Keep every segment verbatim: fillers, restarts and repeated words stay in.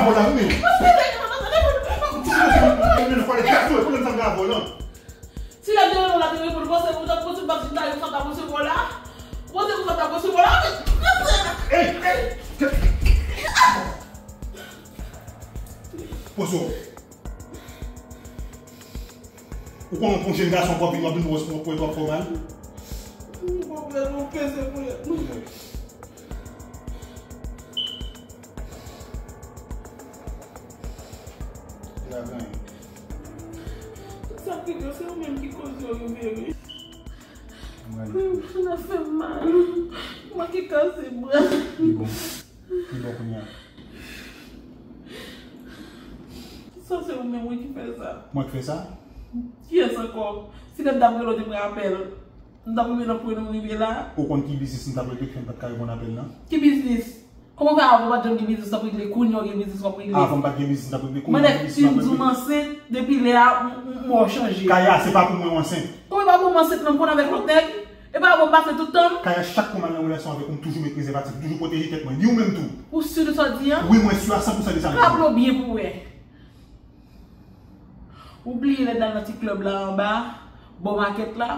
Vòlò, wi. Ti mesye, mwen, mwen, mwen, mwen, fò lè gazo, e pou lè m sa m ka vòlò. Si lè m te rele w la, te reponn, ou panse ou t ap, ou panse m t ap di m ta yo sa m t ap resevwa w la? Ou panse ou sa m t ap resevwa w la? Ey, ey, ke- Poso. Ou konnen yon jèn gason k ap vin, w ap vin wè w ap fè mal. Ou konprann, ou peze pou yo. Tout sa ki gen, se ou menm ki koz yo rive, wi. Mwen. Sa fè m mal. Mwen ki kase bra. Li bon. Li bon kounye a. Sa se ou menm, wi, ki fè sa. Mwen ki fè sa? Kiyès ankò? Si lè m t ap rele w te pran apèl, m t ap rive nan pwen nou rive la. Ou konn ki biznis m t ap regle ki fè m pa t ka reponn apèl lan? Ki biznis? Kòman fè avan w pa t janm gen biznis w ap regle, kounye a w gen biznis w ap regle? Avan m pa t gen biznis m t ap regle, kounye a m gen biznis m ap regle. Mwen fin di w m ansent, depi lè a, m, m, m wè w chanje. Kaya, se pa pou mwen w ansent. Kòman e pa pou mwen ansent, non, m konn avèk lòt nèg? E pa pou m pase tout tan m? Kaya, chak fwa m al nan relasyon avèk ou, m toujou met prezèvatif, m toujou pwoteje tèt mwen, ni ou menm tou. Ou si de sa w di an? Wi, mwen si a san pousan de sa m di. Raple w byen pou w wè. Ou bliye lè n al nan ti klèb la anba, bò makèt la,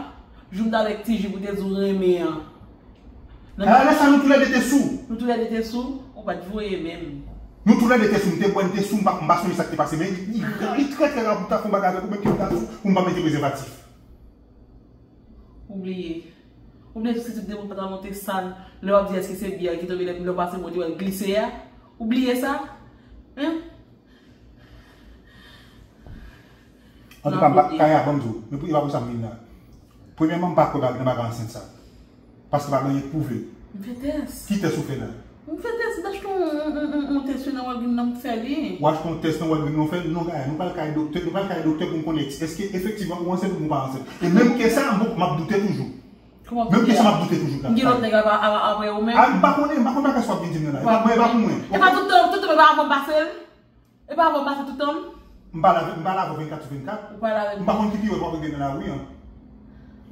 jou m t avèk Ti Ji pou te di w renmen an. Kaya, lè sa nou toulède te sou. Nou toulède te sou, ou pa t voye menm. Nou toulède te sou, m te bwè, m te sou, m pa, m pa sonje sa k te pase, men li, li, li trè, trè ra pou m ta fè yon bagay avèk ou, menm ke m ta sou, pou m pa mete prezèvatif. Ou bliye. Ou bliye tou se tout demen w pa ta monte sal, lè w ap di èske se byè ki tonbe lè, lè w pase bò, w te wè l glise a? Ou bliye sa? Hein? Antouka, m pa, Kaya, ban m di w, men pou, e pa pou sa m vin la. Premyèman, m pa kwè nan bagay ansent sa. Paske pa gen anyen k pwouve. M fè tès. Ki tès ou fè la? M fè tès, m t achte yon, yon, yon, yon, yon tès nan Walgreens nan, m fè li. Ou achte yon tès nan Walgreens nan, ou fè li? Non, Kaya, nou pral kay doktè, nou pral kay doktè pou n konnen èske efektivman ou ansent oubyen ou pa ansent. E menm ke sa, m, m ap doute toujou. Kòman pou di a? Menm ke sa, m ap doute toujou. M gen lòt nèg apa, apa, apre ou menm? A, m pa konnen, m pa konn bagay sa w ap vin di m nan la. E pa mwen, e pa pou mwen. E pa tout tan, tout tan, e pa avan m pase l? E pa avan m pase tout tan m? M pale avè, m pale avè w vennkat sou vennkat. Ou pale avè m? M pa konn ki pi wè w ap regle nan lari an.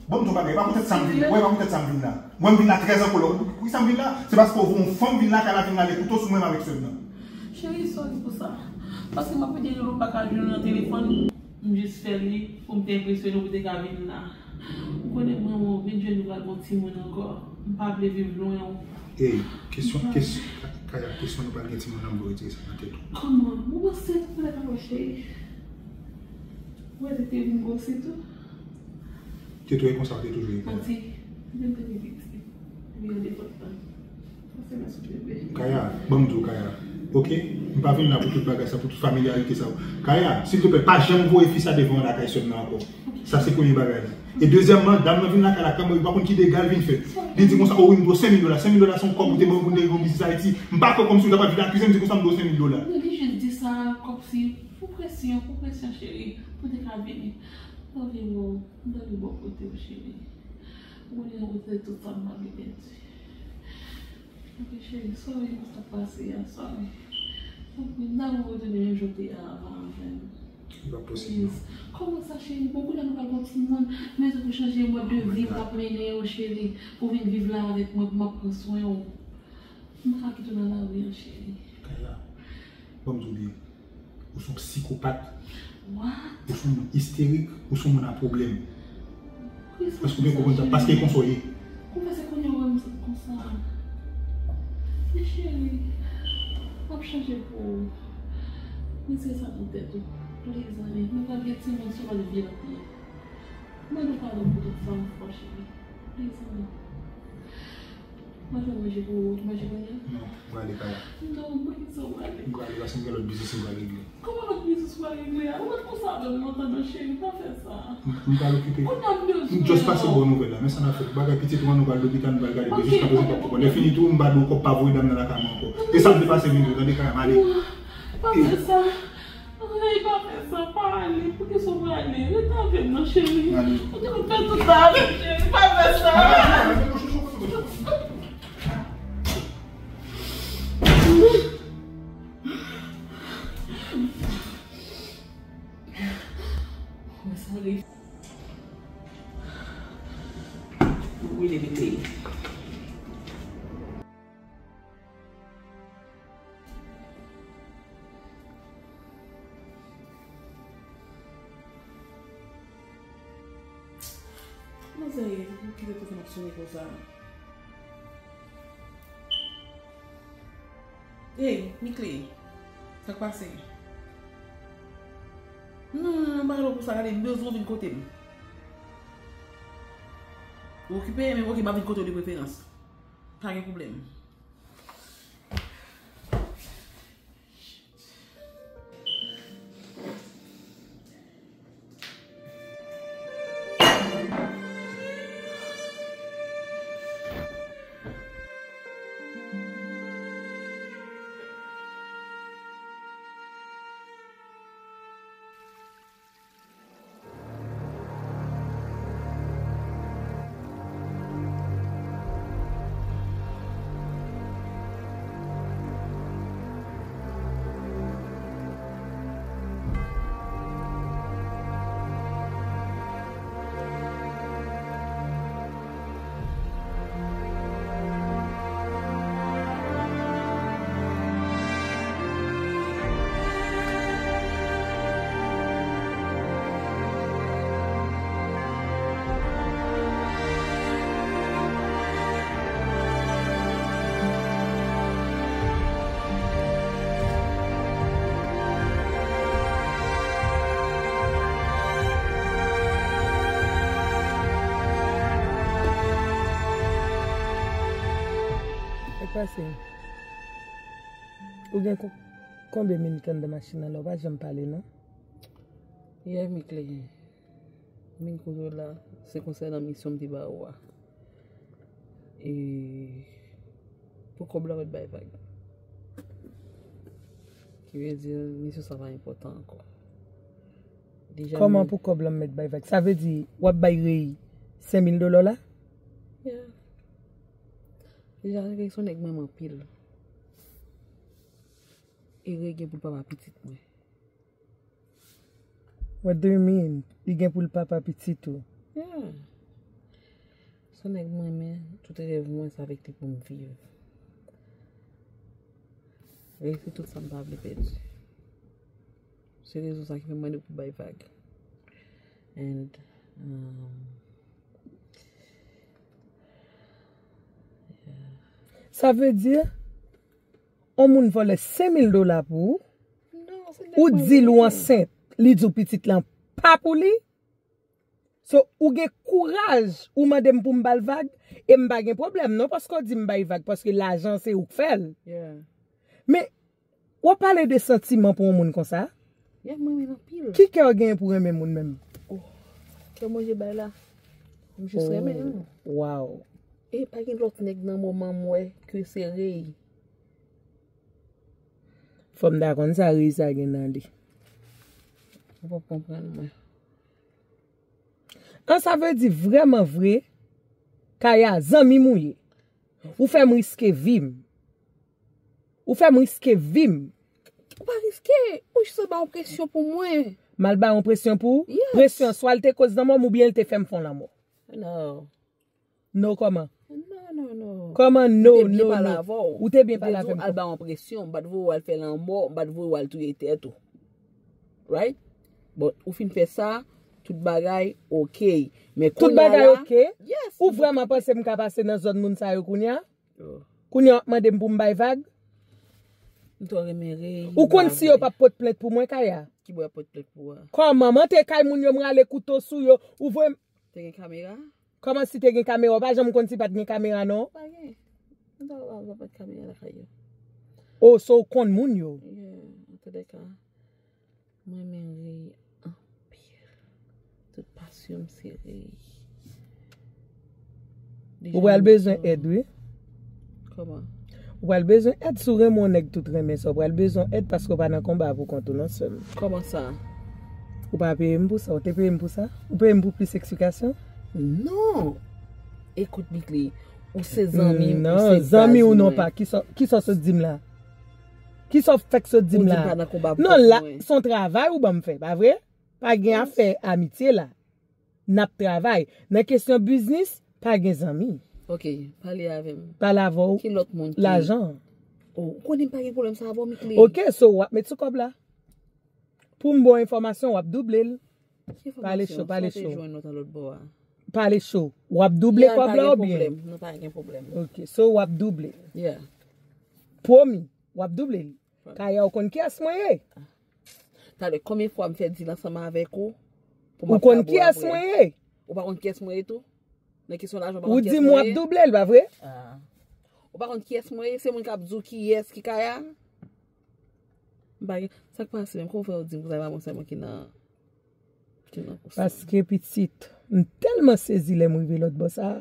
Bon, m di w bagay, e pa poutèt sa m vin, wè, e pa poutèt sa m vin la. Mwen, m vin la trè an kolè. Poukisa m vin la? Se paske w voye yon fanm vin lakay la, vin rale kouto sou mwen, m avèk sè m nan. Cheri, sòri pou sa. Paske m ap pede rele w, m pa ka jwenn ou nan telefòn. M jis fè li pou m te enpresyone w pou te ka vin la. Ou konnen mwen, mwen vin jwenn nou pral gon timoun ankò. M pa vle viv lwen w. Ey, kesyon, kesyon, Kaya, kesyon nou pral gen timoun nan, m vle retire sa nan tèt ou. Kòman? Ou ansent pou lè pa wè cheri. Ou wè tete vin gwosi tou. Tete w e konsa w te toujou ye, Kaya. Manti. Depi m te pi piti. Epi yo de fòt tan. Kaya, ban m di w, Kaya. Oke? M pa vin la pou tout bagay sa, pou tout familyarite sa. Kaya, silteplè, pa janm voye fi sa devan lakay sè m nan ankò. Sa se premye bagay la. E dezyèmman, dam nan vin lakay la, kòm li pa konn ki dega l vin fè. Li di konsa, o wi, m dwe w senk mil dola. Senk mil dola se yon kòb ou te ban m pou n te gen yon biznis Ayiti. M pa fè kòmsi w ta pral vin akize m di konsa m dwe w senk mil dola. Li jis di sa kòmsi, pou presyon, pou presyon, cheri, pou te ka vini. Anvi wè w. M dòmi bò kote w, cheri. Ou konnen ou se tout sa m pa vle pèdi. Oke, cheri, sòri pou sa k pase a, sòri. Tanpri, n a retounen menm jan w te ye a avan avè m. Li pa posib, non. Please. Kòman sa, cheri? Bon, kounye a nou pral gon timoun, men ou chanje mòd de vi m t ap mennen yo, cheri, pou w vin viv la avèk mwen, pou m ap pran swen w. M pa ka kite w nan lari an, cheri. Kaya, ban m di w byen. Ou se yon psikopat. What? Ou se yon moun isterik. Ou se yon moun a pwoblèm. Paske ou byen konprann sa. Paske e konsa w ye. Kòman se kounye a w wè m konsa? Men cheri, m ap chanje pou ou. Retire sa nan tèt ou. Please, honey. Nou pral gen timoun sou lòt vi anpil. Mande w padon pou tout sa m fè w, cheri. Please, honey. Mwen fè manje pou ou, ou manje kounye a? Non, m prale, Kaya. Non, poukisa w prale? M prale, paske m gen lòt biznis m pral regle. Kòman lòt biznis ou pral regle a? Ou pa t konsa avè m lontan non, cheri, pa fè sa. M, m pral okipe. Kounye a m bezwen w. M just pase ba w nouvèl la, men sa n ap fè. Bagay pitit ou an, nou pral lopital, nou pral gade, men jiskaprezan m p ap konprann. Lè fini tou, m pa di w ankò, pa voye dam nan lakay mwen ankò. E sa m te pase vin tou, tande, Kaya, m ale. Pa fè sa. Ay, pa fè sa, pa ale. Poukisa w prale? Ret avè m non, cheri. Ou te konn fè tout sa avè m, cheri. Pa fè sa. Mwen sale. Mwen leve teye. Sa ye, pou ki telefòn ap sonnen konsa? Ey, Mickley, sa k pase? Non, non, non, m pa rele w pou sa, gade, m bezwen w vin kote m. Ou okipe, men oke, m ap vin kote w de preferans. Pa gen pwoblèm. Sa k pase? Ou gen kon- konbyen minit anndan machin nan la? Ou pa janm pale, non? Yè, Mickley, m vin kote w la, se konsènan misyon m te ba ou a. E pou kòb la mèt bay vag. Ki vle di, misyon sa pa enpòtan ankò. Deja Kòman pou kòb la mèt bay vag? Sa vle di, w ap bay Rey senk mil dola la? Yeah. Deja, Rey se yon nèg m renmen anpil. E Rey gen pou l papa pitit mwen. What do you mean? Li gen pou l papa pitit ou? Yeah. Se yon nèg m renmen, tout rèv mwen, se avèk li pou m viv. Rey se tout sa m pa vle pèdi. Se rezon sa ki fè m mande pou bay vag. And, um, yeah. Sa vle di, yon moun vòlè senk mil dola pou ou, Non, se nèg ou mwen di l ou renmen. Ansent, li di w pitit lan pa pou li. So, ou gen kouraj, ou mande m pou m ba l vag, e m pa gen pwoblèm non, paske w di m bay vag, paske lajan se ou k fè l. Yeah. Men, w ap pale de santiman pou yon moun konsa? Yeah, m renmen l anpil. Ki kè w genyen pou renmen moun menm? Oh, kè manje bay la. M jis renmen l. Wow. E pa gen lòt nèg nan moman m wè ke se Rey. Fò m ta konn sa Rey sa gen nan li. Ou p ap konprann mwen. An, sa vle di vrèman vre, Kaya, zanmi m ou ye. Ou fè m riske vi m. Ou fè m riske vi m. Ou pa riske, ou jis ba yon presyon pou mwen. M al ba yon presyon pou ou? Yes. Presyon, swa l te koz lanmò m oubyen l te fè m fè yon lanmò. No. No kòman? No, no, no. Kòman no, no, no? Ou te byen pale avè w. Ou te byen pale avè m. Al ba yon presyon, m pa t voye w al fè lanmò, m pa t voye w al touye tèt ou. Right? But ou fin fè sa, tout bagay oke. Men kounye a la, yes. Tout bagay oke? Ou vrèman panse m ka pase nan zòn moun sa yo kounye a? Oh. Kounye a w ap mande m pou m bay vag? M twò renmen Rey. Ou konn si yo p ap pot plent pou mwen, Kaya? Ki bò y ap pot plent pou ou a? Kòman? M antre kay moun yo, m rale kouto sou yo. Ou voye m. Te gen kamera? Kòman si te gen kamera? Ou pa janm konn si pa t gen kamera, non? Pa gen. M ta wè pa t kamera lakay yo. Oh, so w konn moun yo? Yeah, antoulèka. Mwen renmen Rey anpil. Tout pasyon m se Rey. Ou pral bezwen èd, wi. Kòman? Ou pral bezwen èd si w renmen yon nèg tout renmen sa. Ou pral bezwen èd paske w pa nan konba a pou kont ou non, sè m. Kòman sa? Ou pa peye m pou sa. Ou te peye m pou sa? Ou peye m pou plis eksplikasyon? Non. Ekout, Mickley, ou se zanmi m, ou se baz mwen. Non, zanmi ou non pa. Kisa, kisa w sot di m la? Kisa w fèk sot di m la? Ou di m pa nan konba pou kont mwen. Non, la, se yon travay ou ban m fè, pa vre? Pa gen afè amitye la. N ap travay. Nan kesyon biznis, pa gen zanmi. Ok, pale avè m. Pale avè w. Ki lòt moun ki lajan? Oh, ou konnen m pa gen pwoblèm sa avè w, Mickley. Ok, so w ap met sou kòb la. Pou m ba w enfòmasyon, w ap double l. Pale cho, pale cho. Sa w te jwenn lòt a lòt bò a? Pale cho. W ap double kòb la oubyen? Non, pa gen pwoblèm. Ok, so w ap double. Pwomi, w ap double li. Kaya, ou konn kiyès mwen ye? Talè, konbyen fwa m fè dil ansanm avèk ou? Ou konn kiyès mwen ye? Ou pa konn kiyès mwen ye tou? Nan kesyon lajan, ou pa konn kiyès mwen ye? Ou di m w ap double l, pa vre? Ou pa konn kiyès mwen ye? Se moun k ap di w kiyès ki Kaya? M pa gen, sa k pase menm? Kòman w fè w di m konsa, e pa mwen sèlman ki nan, ki nan konsa? Paske pitit, m tèlman sezi lè m rive lòt bò sa a.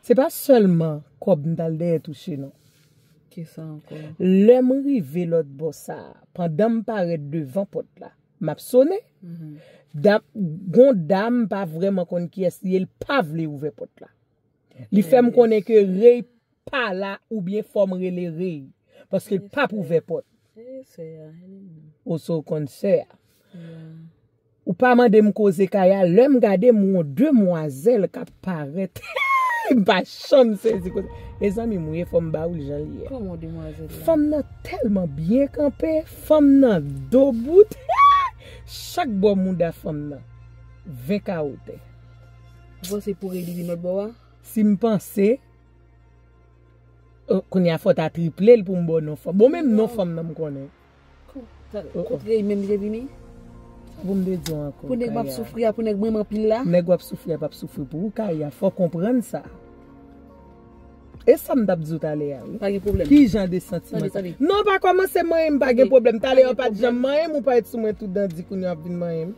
Se pa sèlman kòb m t al dèyè touche, non. Kisa ankò? Lè m rive lòt bò sa a, pandan m parèt devan pòt la, m ap sone. Da-, gon dam, m pa vrèman konn kiyès li ye, l pa vle ouvè pòt la. Li fè m konnen ke Rey pa la oubyen fò m rele Rey. Paske l p ap ouvè pòt. Oso w konn sè a. Ou pa mande m koze Kaya, lè m gade m wè yon demwazèl k ap parèt. M pa janm sezi koze. Mezanmi, m wi, fò m ba ou l jan l ye. Kòman demwazèl la? Fanm nan tèlman byen kanpe, fanm nan dobout. Chak bò mouda fanm nan. Ven kawo tè. Ou panse pou Rey li vin lòt bò a? Si m panse, oh, kounye a fò ta triple l pou m ba w non fanm. Bon, menm non fanm nan m konnen. Kot Rey menm li te vini? Sa pou m te di w ankò, Kaya? Pou nèg m ap soufri a, pou nèg m renmen anpil la? Nèg w ap soufri a p ap soufri pou ou, Kaya. Fò w konprann sa. E sa m t ap di w talè a, wi. Pa gen pwoblèm. Ki jan de santiman sa? Tande, tande. Non, pa kòmanse manyen m, pa gen pwoblèm. Talè a w pa t janm manyen m, ou parèt sou mwen tout dandi, kounye a w ap vin manyen m.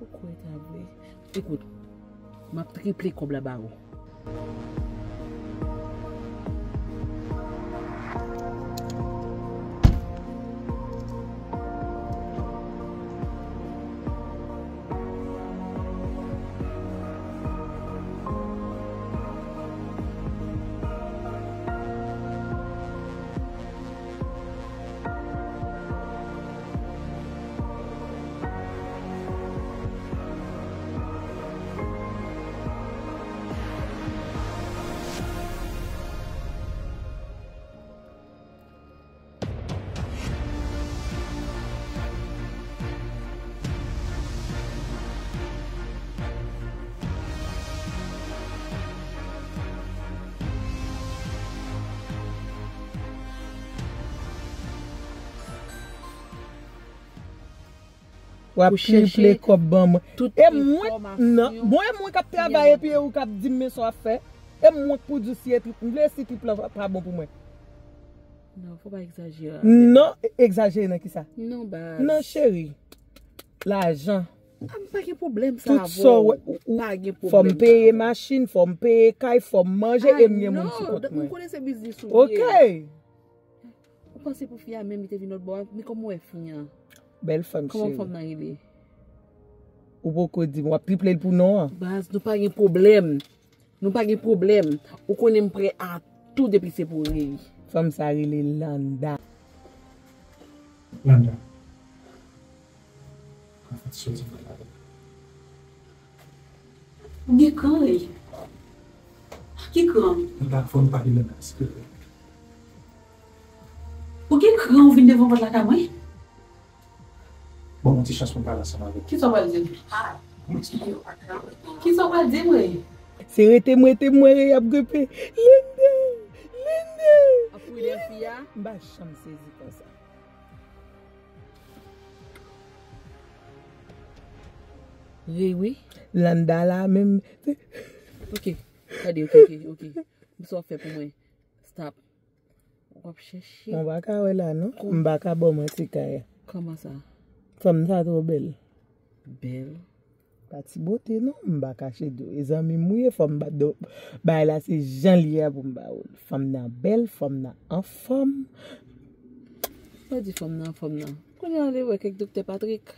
Ou kwè ta vre? Ekout, m ap triple kòb la ba ou. W ap triple kòb ban mwen. E mwen, non, bon, e mwen k ap travay epi e ou k ap di m men sa w ap fè. E mwen k pou di w si e trip, m vle si trip lan pa bon pou mwen. Non, fò pa egzajere avè m. Non, e-, egzajere nan kisa? Non, baz. Non, cheri. Lajan. Ah, m pa gen pwoblèm sa avè w. Tout sa w wè, ou, ou, pa gen pwoblèm sa avè w. Fò m peye machin, fò m peye kay, fò m manje, e m gen moun sou kont mwen. Ah, non, m konnen se biznis ou ye. Ok. Ou panse pou fi a menm li te vin lòt bò a? Men kòman w wè fi an? Bèl fanm, cheri. Kòman fanm nan rele? Ou poko di m, w ap triple l pou non an? Baz, nou pa gen pwoblèm. Nou pa gen pwoblèm. Ou konnen m prè a tou depi se pou Rey. Fanm sa rele Landa. Landa. Ou gen kran, Rey? Ki kran? Landa, fò n pale, Landa, silvouplè. Ou gen kran ou vin devan pòt lakay mwen? Ban mwen ti chans pou m pale ansanm avèk ou. Kisa w pral di m? Kisa w pral di m, Rey? Se rete m, rete m, mwen, Rey ap grenpe. Landa! Landa! Ap kouri dèyè fi a? M pa janm sezi konsa. Rey, wi. Landa la menm. Ok. Gade, ok, ok, ok. Sa w ap fè pou mwen? Stop. W ap chèche. Mwen pa ka wè la, non. M pa ka ba w manti, Kaya. Kòman sa? Fanm sa twò bèl. Bèl? Pa ti bote, non. M pa kache di w. E zanmi m ou ye, fò m ba do. Bagay la se jan l ye a pou m ba w l. Fanm nan bèl, fanm nan anfòm. Pa di fanm nan anfòm nan. Kounye a, ale wè kèk doktè Patrick.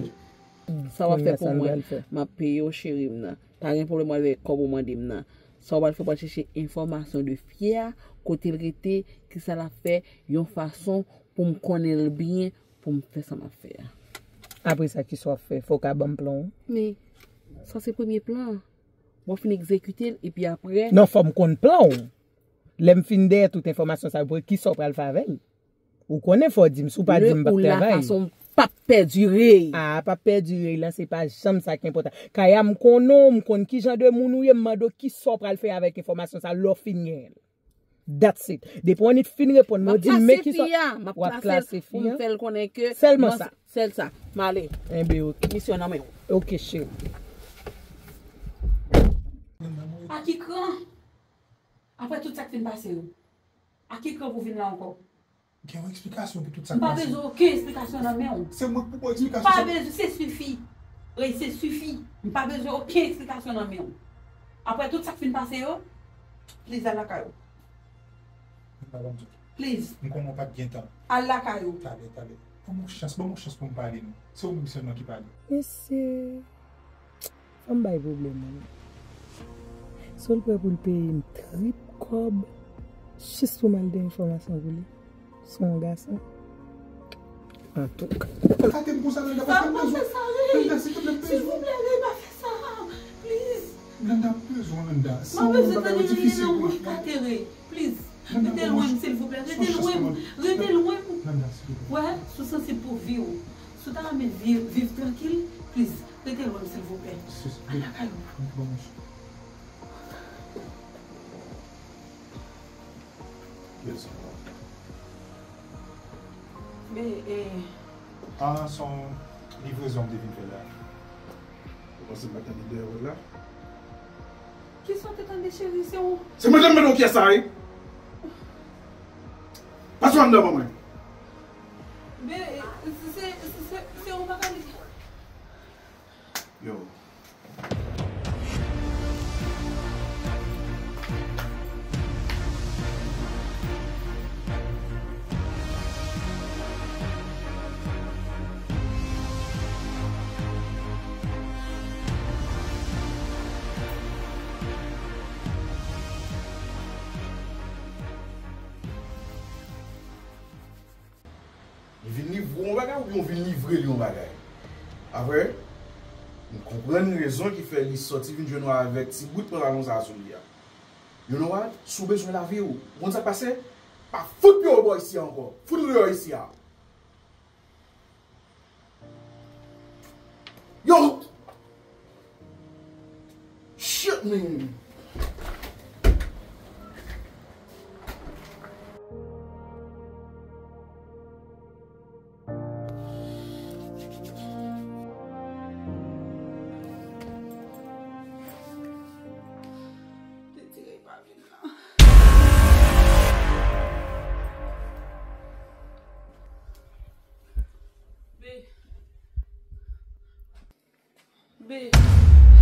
Sa w ap fè pou mwen, m ap peye w, cheri m nan. Pa gen pwoblèm, w al veye kòb ou mande m nan. Sa w pral fè, w pral chèche enfòmasyon de Fyè a, kote l rete, kisa l ap fè, yon fason pou m konnen l byen, pou m fè sa m ap fè a. Apre sa, kisa w ap fè? Fò w ka ban m plan w. Men, sa se premye plan an. W ap fin egzekite l, epi apre. Non, fò m konn plan w. Lè m fin dèyè tout enfòmasyon sa yo, kisa w pral fè avè l? Ou konnen fò w di m, si w pa di m, m p ap travay. Fason m p ap pèdire. A, p ap pèdire lan, se pa janm sa ki enpòtan. Kaya, m konnen w, m konn ki jan de moun ou ye, m mande w kisa w pral fè avèk enfòmasyon sa lè w fin genyen l. That's it. Depi w annik fin reponn mwen, w di m men kisa w ap klase fi a. Sèlman sa. Sèl sa. M ale. Enben, oke. Misyon nan men w. Oke, cheri. A ki kran? Apre tout sa k fin pase yo. A ki kran pou vin la ankò? Gen yon eksplikasyon pou tout sa k pase. M pa bezwen okenn eksplikasyon nan men w. Se mwen k pou ba w eksplikasyon. M pa bezwen, se sifi. Wi, se sifi. M pa bezwen okenn eksplikasyon nan men w. Apre tout sa k fin pase yo, please, al lakay ou. Mwen pa konn tout. Please. M konnen w pa t gen tan. Al lakay ou. Talè, talè. Ban m yon chans, ban m yon chans pou m pale non. Se ou menm sèlman ki pale. Mesye. Fò m bay pwoblèm wi. So l prè pou l peye m trip kòb jis pou m al dèyè enfòmasyon pou li. Se yon gason. Antouka. Kate m konsa, Nanda, paske m bezwen. Nanda, silvouplè, Rey, pa fè sa. Please. Nanda, m bezwen, Nanda. M pa bezwen tande anyen nan bouch Kate, Rey. Please. Rete lwen m, silvouplè. Rete lwen m. Rete lwen m. Wè, si w sansib pou vi w, si w ta renmen vi-, viv trankil, please, rete lwen m, silvouplè. Al lakay ou. Men, e, a, se yon livrezon m te vin fè la. Ou panse m pa t tande dèyè wòl la? Kisa w te tande, cheri? Se ou? Se mwen k ap mande w kiyès sa ye. Pase w anndan ban mwen. Men, se, se, se, se yon bagay. Yo. Li vin livre w yon bagay oubyen w vin livre li yon bagay? Apre, m konprann rezon ki fè li sòti vin jwenn ou avèk ti bout pantalon sa a sou li a. You know what? Si w bezwen lavi w, ou konn sa k pase? Pa fout pye w bò isi a ankò. Fout ou deyò isi a. Yo! Shit, man! Be. Be.